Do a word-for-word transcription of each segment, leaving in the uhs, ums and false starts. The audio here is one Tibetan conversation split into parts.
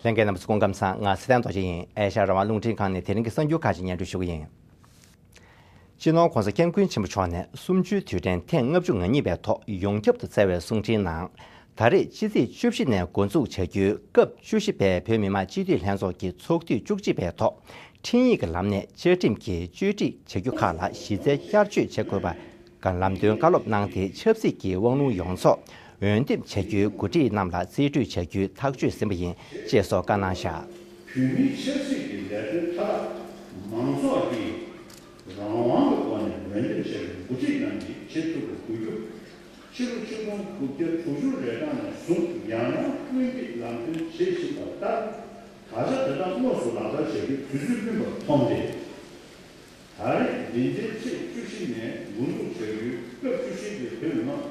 ལྷན་རྒྱས་རྣམ་པ་ཚོ་སྐུ་ཁམས་བཟང་། ང་ཚེ་བརྟན་རྡོ་རྗེ་ཡིན། ཨེ་ཤ་ཡ་རང་དབང་རླུང་འཕྲིན་ཁང་ནས་དེ་རིང་གི་གསར་འགྱུར་ཁག་ཅིག་སྙན་སྒྲོན་ཞུ་གི་ཡིན། སྤྱི་ནོར་༧གོང་ས་༧སྐྱབས་མགོན་ཆེན་པོ་མཆོག་ནས་གསུམ་བཅུའི་དུས་དྲན་ཐེངས་ལྔ་བཅུ་ང་གཉིས་པའི་ཐོག་ཡོངས་ཁྱབ་ཏུ་སྩལ་བའི་གསུང་འཕྲིན་ནང་། ད་རེས་ཕྱི་ཚེས་བཅུ་བཞི་ནས་འགོ་འཛུགས་བྱ་རྒྱུའི་སྐབས་བཅུ་བཞི་པའི་བོད་མི་མང་སྤྱི་འཐུས་ལྷན་ཚོགས་ཀྱི་ཚོགས་དུས་བཅུ་གཅིག་པའི་ཐོག་འཕྲིན་ཡིག་གི་ལམ་ནས་བཅའ་ཁྲིམས་ཀྱི་བཅོས་སྒྲིག་བྱ་རྒྱུ་ཁག་ལ་གཞི་རྩའི་བསྐྱར་བཅོས་བྱེད་དགོས་པ། ལམ་སྟོན་བཀའ་སློབ་གནང་སྟེ། ཆབ་སྲིད་ཀྱི་དབང་ལུང་ཡོངས་རྫོགས་འོས་འདེམས་བྱ་རྒྱུའི་འགོ་ཁྲིད་རྣམས་ལ་རྩིས་སྤྲོད་བྱ་རྒྱུའི་ཐག་གཅོད་ཟིན་པ་ཡིན། ཅེས་སོགས་བཀའ་གནང་བཞག་བོད་མིའི་ཆབ་སྲིད་ཀྱི་ལས་དོན་མཐའ་དག་མང་ཚོགས་ཀྱིས་རང་དབང་གི་སྒོ་ནས་འོས་འདེམས་བྱས་པའི་འགོ་ཁྲིད་རྣམས་ཀྱིས་བྱེད་ཐུབ་པ་དགོས་རྒྱུ། ཕྱི་ལོ་ཆིག་སྟོང་དགུ་བརྒྱ་དྲུག་ཅུ་རེ་གྲངས་ནས་བཟུང་ཡང་ཡང་སྐུལ་འདེད་ལམ་སྟོན་བྱེད་བཞིན་པ་ལྟར། ད་ཆ་དེ་དག་དངོས་སུ་ལག་བསྟར་བྱ་རྒྱུའི་དུས་ཚོད་སྨིན་པར་མཐོང་སྟེ། ད་རེས་འདི་ཟླའི་ཚེས་བཅུ་བཞི་ནས་འགོ་འཛུགས་བྱ་རྒྱུའི་སྐབས་བཅུ་བཞི་པའི་བོད་མི་མང་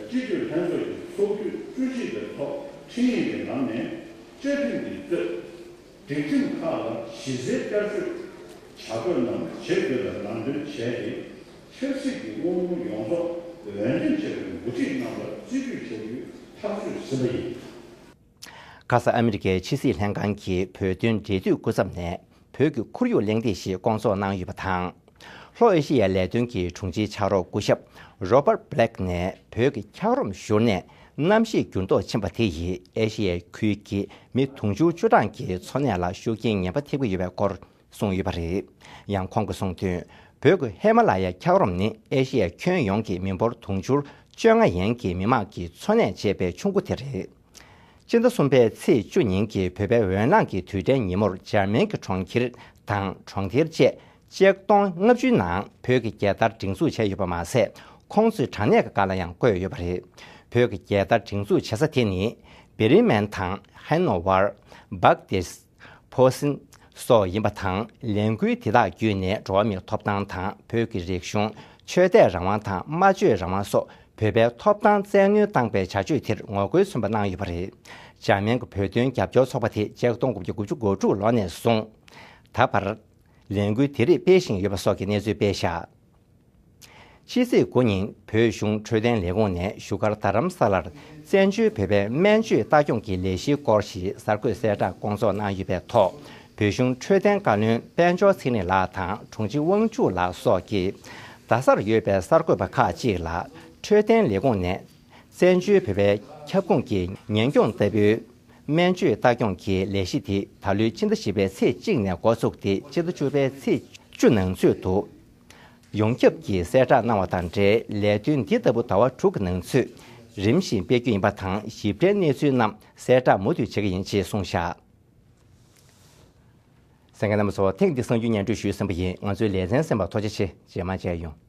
སྤྱི་འཐུས་ལྷན་ཚོགས་ཀྱི་ཚོགས་དུས་བཅུ་གཅིག་པའི་ཐོག་འཕྲིན་ཡིག་གི་ལམ་ནས་བཅའ་ཁྲིམས་ཀྱི་མཛོད། སྒྲིག་ཁྲིམས་ཁག་ལ་གཞི་རྩའི་བསྐྱར་བཅོས་བྱ་དགོས་རྣམས་བྱེད་དགོས་པའི་ལམ་སྟོན་བྱས་ཏེ། ཆབ་སྲིད་ཀྱི་དབང་ལུང་ཡོངས་རྫོགས་འོས་འདེམས་བྱས་པའི་འགོ་ཁྲིད་རྣམས་ལ་རྩིས་སྤྲོད་བྱ་རྒྱུའི་ཐག་གཅོད་ཟིན་པ་ཡིན། ཁ་ས་ཨ་མི་རི་ཀའི་ཕྱི་སྲིད་ལྷན་ཁང་གི་བོད་དོན་འབྲེལ་མཐུད་སྐུ་ཚབ་ནས་བོད་ཀྱི་ཁོར་ཡུག་གླེང་སྟེགས་ཤིག་བསྐོང་ཚོགས་གནང་ཡོད་པ་དང་། ལྷོ་ཨེ་ཤི་ཡའི་ལས་དོན་གྱི་དྲུང་ཆེའི་ཕྱག་རོགས་སྐུ་ཞབས་Robert Black་ནས་བོད་ཀྱི་འཁྱགས་རོམ་བཞུར་ནས་གནམ་གཤིས་འགྱུར་ལྡོག་ཕྱིན་པ་དེ་ཡིས་ཨེ་ཤི་ཡའི་ཁུལ་གྱི་མི་དུང་ཕྱུར་བཅུ་གྲངས་ཀྱི་འཚོ་གནས་ལ་ཤུགས་རྐྱེན་ངན་པ་ཐེབས་ཀྱི་ཡོད་པའི་སྐོར་གསུངས་ཡོད་པ་རེད། ཡང་ཁོང་གིས་གསུངས་དོན། བོད་ཀྱི་ཧི་མ་ལ་ཡའི་འཁྱགས་རོམ་ནི་ཨེ་ཤི་ཡའི་ཁྱོན་ཡོངས་ཀྱི་མི་འབོར་དུང་ཕྱུར་བཅོ་ལྔ་ཡན་གྱི་མི་དམངས་ཀྱི་འཚོ་གནས་བྱེད་པའི་ཆུ་མགོ་དེ་རེད། སྤྱི་ཟླ་གསུམ་པའི་ཚེས་བཅུ་ཉིན་གྱི་བོད་པའི་འོས་ལངས་ཀྱི་དུས་དྲན་ཉིན་མོར་འཇར་མན་གྱི་གྲོང་ཁྱེར་དང་གྲོང་ཁྱེར་བཅས་ཆིག་སྟོང་ལྔ་བཅུའི་ནང་བོད་ཀྱི་རྒྱལ་དར་སྒྲེང་འཛུགས་བྱས་ཡོད་པ་མ་ཟད། ཁོང་ཚོས་དྲ་གནས་ཀྱི་སྒང་ལ་ཡང་བཀོད་ཡོད་པ་རེད། བོད་ཀྱི་རྒྱལ་དར་སྒྲེང་འཛུགས་བྱེད་ས་དེ་ནི་བེ་རི་མན་དང་ཧན་ནོ་ཝར། སྦག་ཏིས། ཕོ་སིན་སོགས་ཡིན་པ་དང་། ལས་འགུལ་དེ་དག་བརྒྱུད་ནས་འགྲོ་བ་མིའི་ཐོབ་ཐང་དང་། བོད་ཀྱི་རིག་གཞུང་། ཆོས་དད་རང་དབང་དང་། སྨྲ་བརྗོད་རང་དབང་སོགས་བོད་པའི་ཐོབ་ཐང་བཙན་གནོན་བཏང་པའི་བྱ་སྤྱོད་དེར་ངོ་རྒོལ་མཚོན་པ་གནང་ཡོད་པ་རེད། འཇར་མན་གྱི་བོད་དོན་རྒྱབ་སྐྱོར་ཚོགས་པ་དེ་ཆིག་སྟོང་དགུ་བརྒྱ་དགུ་བཅུ་གོ་དྲུག་ལོ་ནས་བཟུང་ད་བར་ལས་འགུལ་དེ་རིགས་སྤེལ་བཞིན་ཡོད་པ་སོགས་ཀྱི་གནས་ཚུལ་སྤེལ་བཞག་ཕྱི་ཚེས་དགུ་ཉིན་བོད་གཞུང་འཕྲོད་བསྟེན་ལས་ཁུངས་ནས་བཞུགས་སྒར་རྡ་རམ་ས་ལར་བཙན་བྱོལ་བོད་པའི་སྨན་བཅོས་ལྟ་སྐྱོང་གི་ལས་གཞིའི་སྐོར་ཞིག་གསར་འགོད་གསལ་བསྒྲགས་སྐོང་ཚོགས་གནང་ཡོད་པའི་ཐོག་བོད་གཞུང་འཕྲོད་བསྟེན་བཀའ་བློན་དཔལ་འབྱོར་ཚེ་རིང་ལགས་དང་དྲུང་ཆེ་དབང་ཕྱུག་ལགས་སོགས་ཀྱིས་རྡ་སར་ཡོད་པའི་གསར་འགོད་པ་ཁག་ཅིག་ལ་འཕྲོད་བསྟེན་ལས་ཁུངས་ནས་བཙན་བྱོལ་བོད་པའི་ཁྱབ་ཁོངས་ཀྱི་ཉེན་སྐྱོང་ལྟ་བུའི་སྨན་བཅོས་ལྟ་སྐྱོང་གི་ལས་གཞི་དེ་ད་ལོའི་ཕྱི་ཟླ་བཞི་པའི་ཚེས་གཅིག་ནས་འགོ་བཙུགས་ཏེ་ཕྱི་ཟླ་བཅུ་པའི་ཚེས་བཅུ་ནང་ཚུད་དུ། ཡོངས་ཁྱབ་ཀྱིས་གསལ་བསྒྲགས་གནང་བ་དང་འབྲེལ་ལས་དོན་འདི་ལྟ་བུ་ཟླ་བ་དྲུག་གི་ནང་ཚུད་རིམ་བཞིན་སྤེལ་རྒྱུ་ཡིན་པ་དང་། ཞིབ་ཕྲའི་གནས་ཚུལ་རྣམས་གསལ་བསྒྲགས་མུ་མཐུད་བྱེད་ཀྱི་ཡིན་ཅེས་གསུངས་བཞག་གསན་མཁན་རྣམ་པ་ཚོ། ཐེངས་འདིའི་གསར་འགྱུར་སྙན་སྒྲོན་ཞུས་ཟིན་པ་ཡིན། ང་ཚོའི་ལེ་ཚན་གསན་པར་ཐུགས་རྗེ་ཆེ། རྗེས་མ་མཇལ་ཡོང་།